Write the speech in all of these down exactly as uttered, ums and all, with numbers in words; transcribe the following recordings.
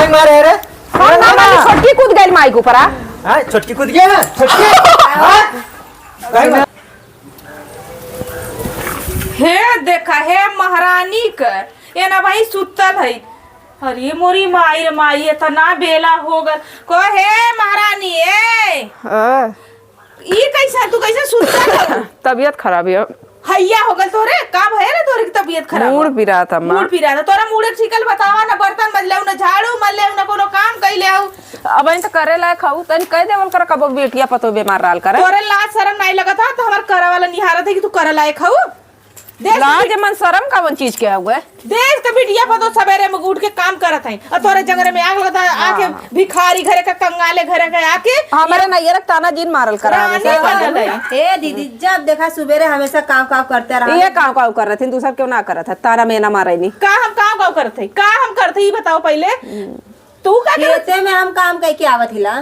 मारे रे। हम ना मानी, छोटकी कूद गइल माई के ऊपर, आ। हाँ, छोटकी कूद गया ना, छोटकी। हाँ? भाई ना। हे देखा, हे महारानी क, ए ना भाई सुतल है। अरे मोरी माई रे माई, इतना बेला हो गल। को हे महारानी, ए। हाँ। ई कैसा, तू कैसे सुतल हो? तबियत खराब है। हैया हो गल तोरे, का भय रे तोरे की तबियत खराब मूड़ हो? पिरात अम्मा। मूड़ पिरात। तोरा मूड़ एक ठिकल बतावा ना, बर्तन मज लेऊ ना, झाड़ू मज लेऊ ना, कोनो काम कइ लेऊ। अब इन त करे लायक हऊ, तनी कह देवल कर, कबो बेटिया पतो बीमार रहल करे। तोरे लाज शरम नाई लगत ह, त हमार करे वाला निहारत है कि तू करे लायक हऊ। देश लाज के मन शरम कवन चीज के हउए? देश के बिटिया पतो सबेरे में उठ के काम करत है, और तोरे जंगरे में आग लगता है, आके हाँ। भिखारी घरे का, कंगाले घरे का आके हमरे नैयर के ताना जिन मारल करा रानी हमेशा। बनल है। ए दीदी, जब देखा सुबेरे हमेशा काव काव करते रहा। ये काव काव कर रहे थे, दूसर क्यों ना करत है? ताना में ना मारे नी। का हम काव काव करत है? का हम करत है, ये बताओ पहले। तू का करत? खेते में हम काम कइके आवत हिला।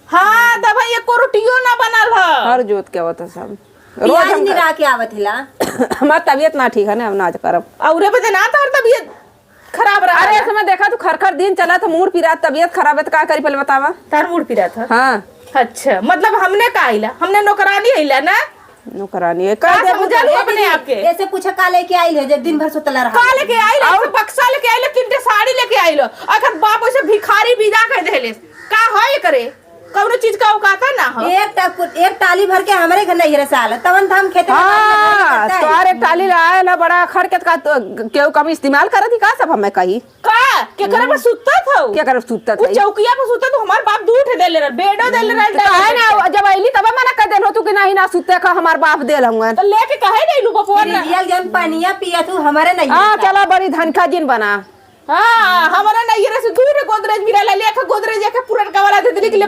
हाँ, तब एको रोटियो ना बनल ह। हर जोत के आवत ह सब। रोज प्याज हम निरा के आवत हिला। हमार तबियत ना ठीक है ना, हम ना करब। औरे बदे ना तोहर तबियत खराब रहा अरे, ना? इस समय देखा तू खर खर दिन चला त मूड़ पिरात, तबियत खराब है त का करी पहले बतावा? तार मूड़ पिरात ह? हाँ। अच्छा, मतलब हमने का आइला? हमने नौकरानी आइला ना? नौकरानी है, का कह दे समझल बुझल अपने दीदी, आप के? ऐसे पूछा का लेके आइल हो जब दिन भर सुतला रहा? का लेके आइल हो? और? बक्सा लेके आइल हो, तीन ठे साड़ी लेके आइल हो। अगर बाप ऐसे भिखारी विदा कर देले, का है करे? कौनो चीज का औकात ना हो। एक टा-, एक टाली भर के हमरे घर नैहरे से आल, तवन त हम खेते में काम करता है। तोहार एक टाली आयल ह, बड़ा अखड़ के का तो, केहू कम इस्तेमाल करत ही का सब हमें कही? का? केकरे पर सुतत हऊ? केकरे पर सुतत उ हई? चौकिया पर सुतत हऊ, हमार बाप दू ठे देले रहल, बेडो देले रहल, तो काहे ना, जब अइली तब मना कर देल हो तू कि नहीं ना सुते का, हमार बाप देल हउए। तो लेके काहे गइलू बपुआ ना? रियल जौन पनिया पिया तू हमारे नहीं हाँ, होता। चला बड़ी धनखा जिन बना। हाँ, हमारा नैहरे से दू ठे गोदरेज मिला ले, एक गोदरेज एक पुरनका वाला दे देली कि ले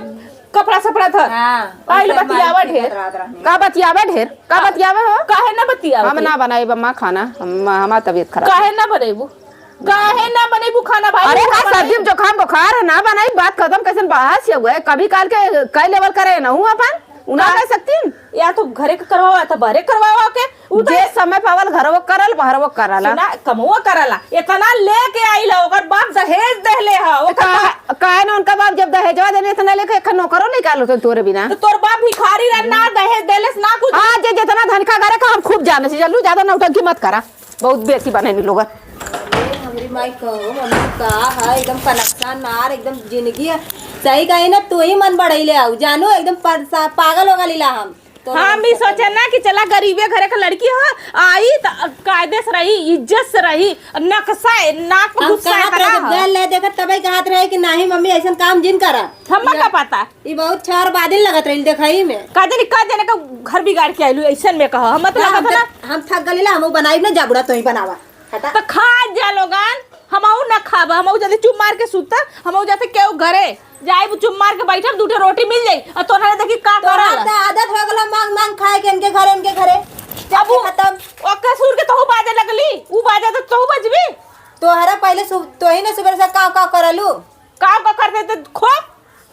कपड़ा सपड़ा धर। हाँ, आइल ओइसे बतियावा मार के ढेर। रात रात में। का बतियावा ढेर? का बतियावा हो? काहे ना बतियावा हम के? ना बनाई बम्मा खाना, हम, हमार तबियत खराब। काहे ना बनैबू? काहे ना बनैबू खाना भाई? अरे तू का बनाई? सर्दी में जुकाम बुखार है, ना बनाई, बात खत्म, कैसन बहस ये हुआ है? कभी काल के कई लेवल करे ना हूँ अपन, उ ना का? कह सकती? या तो घरे के करवावा, या तो बाहरे करवावा के। उ तो जे समय पावल घरवो करल, बाहरवो करला। सुना, कमवो करला। इतना लेके आइल ह, ओकर बाप दहेज देले ह, तो ओकर का-, बाप काहे ना उनका बाप जब दहेजवा देने इतना लेके एक नौकरो निकाल होते तोरे बिना? तो तोर बाप भिखारी रह, ना दहेज देले से ना कुछ। हाँ, जे जितना धन का घरे का हम खूब जाने से, चलू ज्यादा नौटंकी मत करा। बहुत बेसी बने नी लोगन। अरे, हमरी माई कहो, मम्मी का है, एकदम कनकसा नार, एकदम जिंदगी है। सही कही ना, तू ही मन बढ़ैले आऊ, जानू, एकदम परसा-, पागल हो गलीला हम। तो हम भी सोचे ना कि चला गरीबे घरे के लड़की हो, आई त कायदे से रही, इज्जत से रही, नकसा, नाक में हम गुस्सा कहत इतना रहे, जब हो। गैल ले देखत, तबे कहत रहे कि नाही मम्मी, ऐसन काम जिन करा। हम्मा या का पता? ई बहुत छार बादिल लगत रही देखई में। का जानी, का जाने का घर बिगाड़ के आइलू, ऐसन में कहा। हम मतलब हाँ, हम पता ना। त-, हम थक गलीला, हम बनाई ना, जाबुड़ा तो ही बनावा। हटा। त खा जा लोगन, हमहू ना खाब, हमहू जल्दी चुप मार के सुता, हमहू जाते केहू घरे जाइब, चुप मार के बैठब, दू ठे रोटी मिल जाई, और तोहरे देखी का तोरा करल। त आदत हो गला मांग मांग खाए के इनके घरे, इनके घरे। जब अब उ, खत्म। ओकर सुर के तोहू बाजे लगली, उ बाजे त तोहू बजबी। तोहरा पहले सु-, तोही ने सुबह से काव काव करलू। काव काव करते त खो,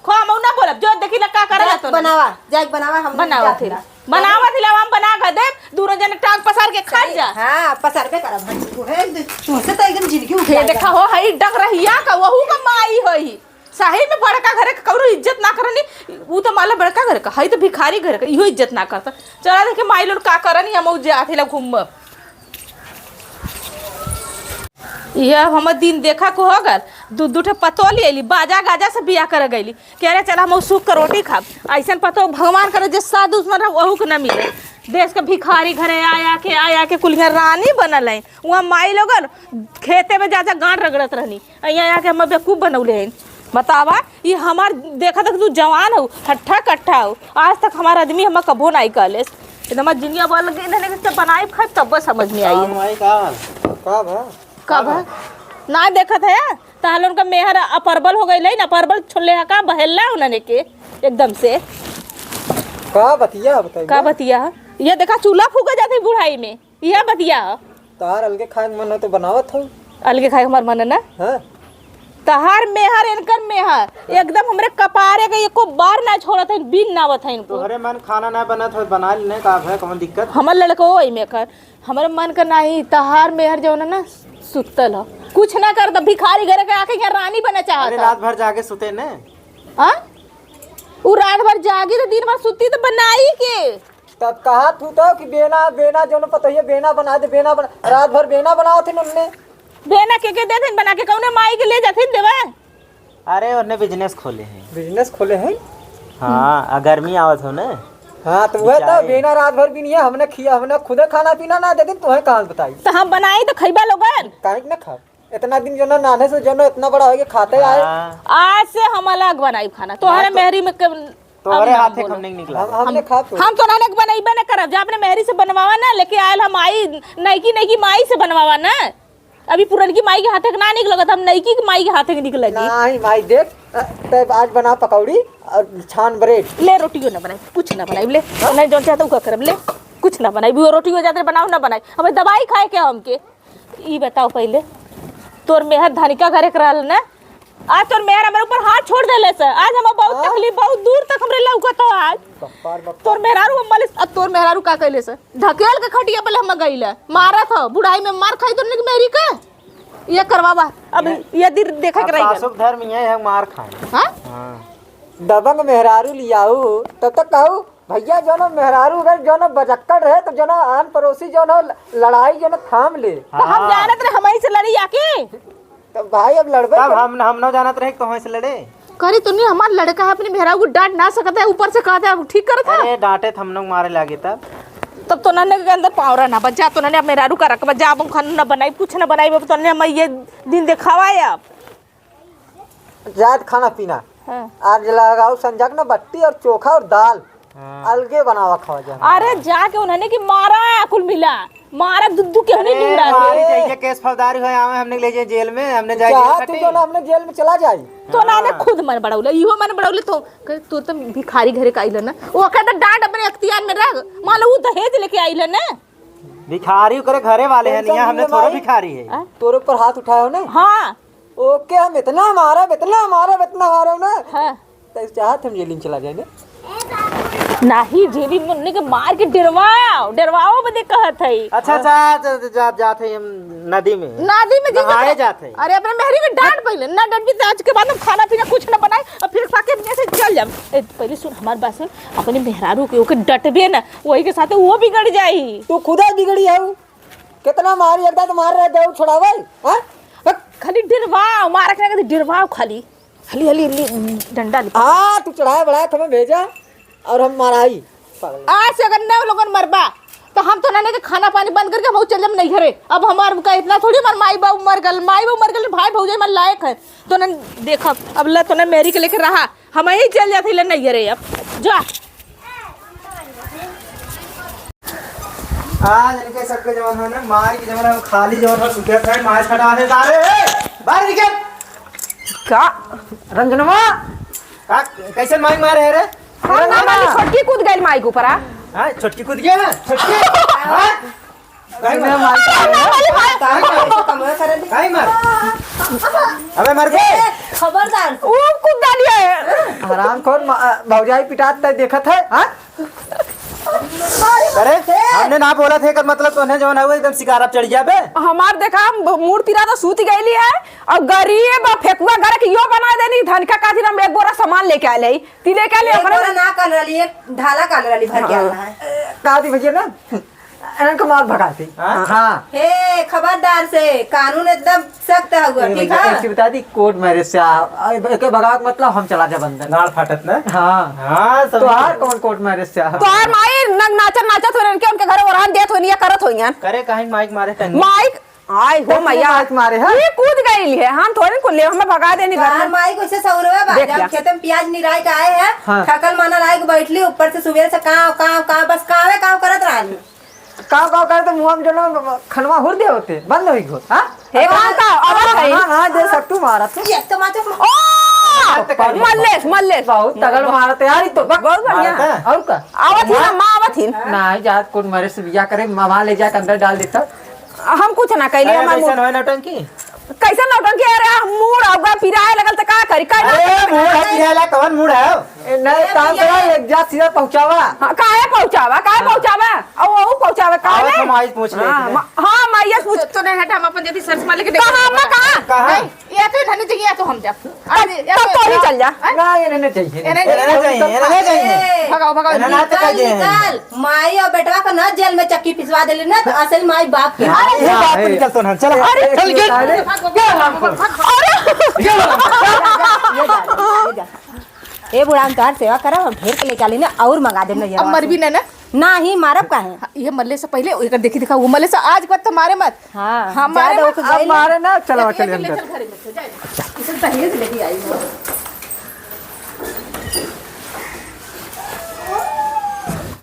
खो, हमहू ना बोलब, जो देखी ना का करल जाके तो ना। बनावा, जाके बनावा, हम बनावा जात थे। ला। बनावा थे, हम बना के देब, दोनों जने टांग पसार के खा सही, जा। हाँ, पसार पे करब, हम तू है, तुमसे तो एकदम जिंदगी उठ ये जाएगा। देखा हो, हई डग रहिया का, वहू का माई होई। सही में बड़का घरे के कौनो इज्जत ना करनी, ऊ तो माला बड़का घरे का, हई तो भिखारी घरे का, इहो इज्जत ना करता। चला देखे माई लोग का करनी, हम ऊ जात हिला घूमब। इहे अब हमर दिन देखा को हो गल, दू, दू ठे पतोह ले अइली, बाजा गाजा से बियाह करे गइली। कि अरे चल हम सुख के रोटी खाब। अइसन पतोह भगवान करे जे साथ दुश्मन रहे, वहू के न मिले। देश के भिखारी घरे आया के, आया के कुलिया रानी बनल है। वहाँ माई लोगन खेते में जा जा गांड रगड़त रहनी, यहाँ आके हम बेवकूफ बनौले हैं। बतावा, ये हमार देखा तक तू जवान हो, हट्ठा कट्ठा हो, आज तक हमार आदमी हम कबो नहीं कहलेस। एकदम जिनिया बोल के इन्हें से बनाई खाए तब समझ में आई। हाँ, माई का, का भा? का भा? ना देखत है, तहार लोगन का मेहर अपरबल हो गइल है ना, अपरबल छोड़ले है का, बहेला उन्हने के एकदम से। का बतिया बताई का ना? बतिया है? ये देखा, चूल्हा फूका जाते बुढ़ाई में, यह बतिया है। तहार अलगे खाए के मन हो तो बनावत हो। अलगे खाए के हमार मन है ना? हाँ। तहार मेहर, इनकर मेहर, एकदम हमरे कपारे के एको बार ना छोड़त है, बिन नावत है इनको। तोहरे मन खाना ना बनत हो, बना लेने का है, कौन दिक्कत? हमर लड़को वही में कर, हमरे मन का नाही, तहार मेहर जौन है ना, सुतल ह। कुछ ना कर, त भिखारी घरे के आके यहाँ रानी बने चाहत अरे, ह। रात भर जागे सुते ने। हाँ? उ रात भर जागी त दिन भर सुती त बनाई के? तब कहा तू तो कि बेना, बेना जौन पतोहिया बेना बना दे, बेना बना, रात भर बेना बनावत हिन उनने। बेना के के देथिन बना के, कौने माई के ले जाथिन देवा? अरे, उनने business खोले हैं। Business खोले हैं? हाँ, आ गर्मी आवत हो ना। हाँ, तो वह तो बेचारे। बेना रात भर भी नहीं है, हमने खिया, हमने खुदे खाना पीना ना देते, तुम्हें कहाँ से बताई? तो हम बनाई तो खइबा लोगन। काहे के ना खाओ? इतना दिन जो ना नान्हे से जो ना इतना बड़ा होके खाते आए। हाँ। आज से हम अलग बनाई खाना। तोहरे ना तो मेहरी में के-, तोहरे अब ना हाथे बोलो। हम नहीं निकला। हम, हमने हम, खा तो। हम तो नाने के बनइबे न करब। जा अपने मेहरी से बनवावा ना, लेके आयल हम आई, नईकी, नईकी माई से बनवावा ना। अभी पुरनकी माई के हाथे के ना निकलत, हम नईकी के माई के हाथे के निकलेगी। नहीं माई, देख, अ, तब आज बना पकौड़ी और छान bread। ले, रोटियो ना बनाई, कुछ ना बनाई, ले। नहीं, जौन चाहता उ का करब, ले। कुछ ना बनाई, वो रोटियो जाते बनाओ ना बनाई। हमें दवाई खाए के हमके। ई बताओ पहिले, तोर मेहर धनिका घरे के रहल ना, आज तोर मेहर हमरे ऊपर हाथ छोड़ देले से। आज हम बहुत हाँ? तकलीफ, बहुत दूर तक हमरे लौकत हो आज। बप्पार, बप्पार। तोर मेहरारू हम मलिस, अब तोर मेहरारू का कैले से? ढकेल के खटिया पे हम गईले, मारत हो, बुढ़ाई में मार खाई तोर मेहरी का। ये करवावा, अब ये, ये दिन देखे के अब रही गल। सासुक धर्म ये है, मार खाए। हाँ? हाँ। दबंग मेहरारू लियाऊ, तब तक कहू, भैया, जौन मेहरारू अगर जौन बजक्कड़ रहे, तो जौन आन पड़ोसी जौन लड़ाई जौन थाम ले। तो हम हाँ। जानत रहे, हमही से लड़ी आके। तो भाई, अब लड़बे तब करे। हम, हम न जानत रहे कि तोहसे लड़े। करी तो नहीं, हमार लड़का है, अपने मेहरारू को डांट ना सकता है, ऊपर से कहता है, ठीक करता है। अरे, डांटे तो हम लोग मारे लागे तब। तब तो नन्हे के अंदर पावरा ना बचा, तो नन्हे अब मेहरारू का रख बचा, अब हम खाना ना बनाई, कुछ ना बनाई, अब तो नन्हे हम ये दिन दिखावा है अब। जात खाना पीना। हाँ। आज लगाओ संझा के ना बट्टी और चोखा और दाल। हाँ। अलगे बनावा खावा जा। अरे जाके उन्होंने की मारा कुल मिला, मारा दुद्दू के हमने अरे, निंदा मारी के। जाइए, केस फौजदारी होए, आवे हमने ले जाए जेल में, हमने जाए जेल चाहे तू कटे। जो ना हमने जेल में चला जाई। तो ना ने हाँ। खुद मन बढ़ौले, इहो मन बढ़ौले तो कहे, "तू तो भिखारी घरे का आइल ना।" वो कहता डांट अपने अख्तियार में रख, मान लो वो दहेज लेके आइल ना। भिखारी ओकरे घरे वाले हैं, टेंशन नहीं, हमने नहीं थोड़ा भाई। भिखारी है। हाँ? तोरे ऊपर हाथ उठायो ना। हाँ। ओके, हम इतना मारब, इतना मारब, इतना मारब ना। हाँ। तो चाहत हम जेल में चला जाए ना। नाही, जेबी मुन्नी के मार के डरवाओ, डरवाओ बदे कहत है। अच्छा, अच्छा, जा, जा, जात है हम नदी में। नदी में जी नहाए तो जात है। अरे, अपने मेहरी के डांट पहिले, ना डटबी तो आज के बाद हम खाना पीना कुछ ना बनाए, और फिर खा के यहाँ से चल जाम। ए, पहले सुन हमार बात सुन, अपने मेहरारू के ओके डटबे ना, वही के साथे वो बिगड़ जाई। तू खुदा बिगड़ी है, कितना मारी, एक दांत मार रहे, दे छोड़ावे, हाँ? बक। खाली डरवाओ, मार के ना, डरवाओ खाली। हली, हली, हली, डंडा ले। हाँ, तू चढ़ाए बढ़ाए, हमें भेजा और हम माराई। आज से अगर नौ लोगन मरबा, तो हम तो नाने के खाना पानी बंद करके हम चल जाम नैहरे। अब हमार का इतना थोड़ी, हमार माई बाबू मर गल, माई बाबू मर गल, भाई भौजाई हमार लायक है। तो ना देखब, अब ला तो ना मेहरी के लेके रहा, हम ही चल जाते ले नैहरे अब। जा। आज इनके सबके जवन है ना, मार के जवन है, खाली जवन है, सुते थे, मार फटा दे सारे। ए, बाहर निकल। का? रंजनवा? का, कैसे मार मारे है रे? हाँ, ना, ना, ना। छोटकी कूद गइल माई के ऊपर, आ। हाँ, छोटकी कूद गया है? छोटकी? हाँ? काहे मार? काहे मार? काहे मार? अबे मर गए। खबरदार। ऊ कूद डालिए। हरामखोर, मा-, भौजाई पिटात तय देखत है, हाँ? अरे, हमने ना बोला थे, एकर मतलब तोहने जवन है, वो एकदम शिकार अब चढ़ गया बे। हमार देखा, हम मूड़ पिरा तो सूत गईली है, और गरीब और फेकुआ घर के यो बना देनी, धन का खातिर हम एक बोरा सामान लेके आए ले। ती लेके आए ले, एक अपने बोरा ना काल रहली, एक ढाला काल रहली भर के हाँ। आला है। कहा थी भैया ना, इनको मार भगाती। हाँ? हाँ। हे, खबरदार से, कानून एकदम सख्त है हुआ, ए ठीक भैया, है? एक चीज बता दी, court marriage से आ, आ, एके भगावत मतलब हम चला जाब अंदर। गाड़ फाटत ना? हाँ। हाँ, सब तो यार कौन court marriage से आ? तो यार माई न-, नाचत नाचत हो रहे उनके, उनके घर ओरहन देत होनी या करत होनी यार। करे काहे माइक मारे तनी? माइक, आय हो तनी मैया। माइक मारे, हाँ? ये कूद गई है, हम थोड़े को ले, हमें भगा देनी घर तार में। माई को इसे सौरवा बा, देख जब लिया। खेत में प्याज निराई के आए हैं, हाँ। थकल मानल आए के बैठली, ऊपर से सुबह से काव, काव, काव, बस कावे काव करत रहनी। काव काव करे तो मुंह में जो ना खनवा हुर दे होते, बंद होई गो, हाँ? हे अब माता, अब हाँ, सही। हाँ, हाँ, दे सक तू मारा तू। ये तो माता ओ! मल्लेश, मल्लेश। बहुत तगड़ मारत है यार, ई तो बहुत बढ़िया। मारत है। और का? आवत ही ना, माँ आवत ही। ना, जात कोर्ट मैरिज से बियाह करे, माँ वहाँ ले जाके अंदर डाल देता। हम कुछ ना कैली, अरे, हमार कैसन मूड। है नौटंकी? कैसन नौटंकी? अरे, हम मूड होगा, पिराए लगल त का करी? का अरे, मूड है, किराया कौन मूड है? ए, नहीं, काम करा, ले जा, सीधा पहुँचावा। हाँ, काहे पहुँचावा, काहे पहुँचावा? अउ वहू पहुँचावा, काहे आवत नहीं? हम आई पूछ ले, हाँ, ठीक है। मा-, हाँ, माइया से पूछ। तो, तो नहीं हटा, हम अपन जल्दी सर्च मार लेके देखो। कहाँ, अम्मा, कहाँ? कहाँ? नहीं, या तो इन्हें चाहिए, या तो हम जाब। अरे, या तब तो तोही चल जा। हैं? ना, ये नहीं चाहिए। ये नहीं ये नहीं चाहिए, ये नहीं चाहिए। भगाओ, भगाओ। ये ना तो निकल, कह दे। निकल। माई और बेटवा को ना जेल में चक्की पिसवा देली ना, तो असल माई बाप के। अरे, ये बाप निकल तो ना, चल। अरे, चल, चल। अरे, क्या नाम को? अरे। ये वाला। ये जा, ये जा। ए बूढ़ा, हम तोहार सेवा करब, हम ढेर के लेके आली ना, और मंगा देब नैहरवा अब मरबी से। ना, ना? ना ही मारब काहे? हाँ, ये मरले से पहले एकर देखी दिखा, वो मरले से आज के बाद तो मारे मत। हाँ, हाँ, मारे ज्यादा मत। उठ अब गइल। मारे ना, चलवा, एक, एक चलिए ले अंदर। चल घरे में से, जा, जा। इसे दहेज लेके आई हो।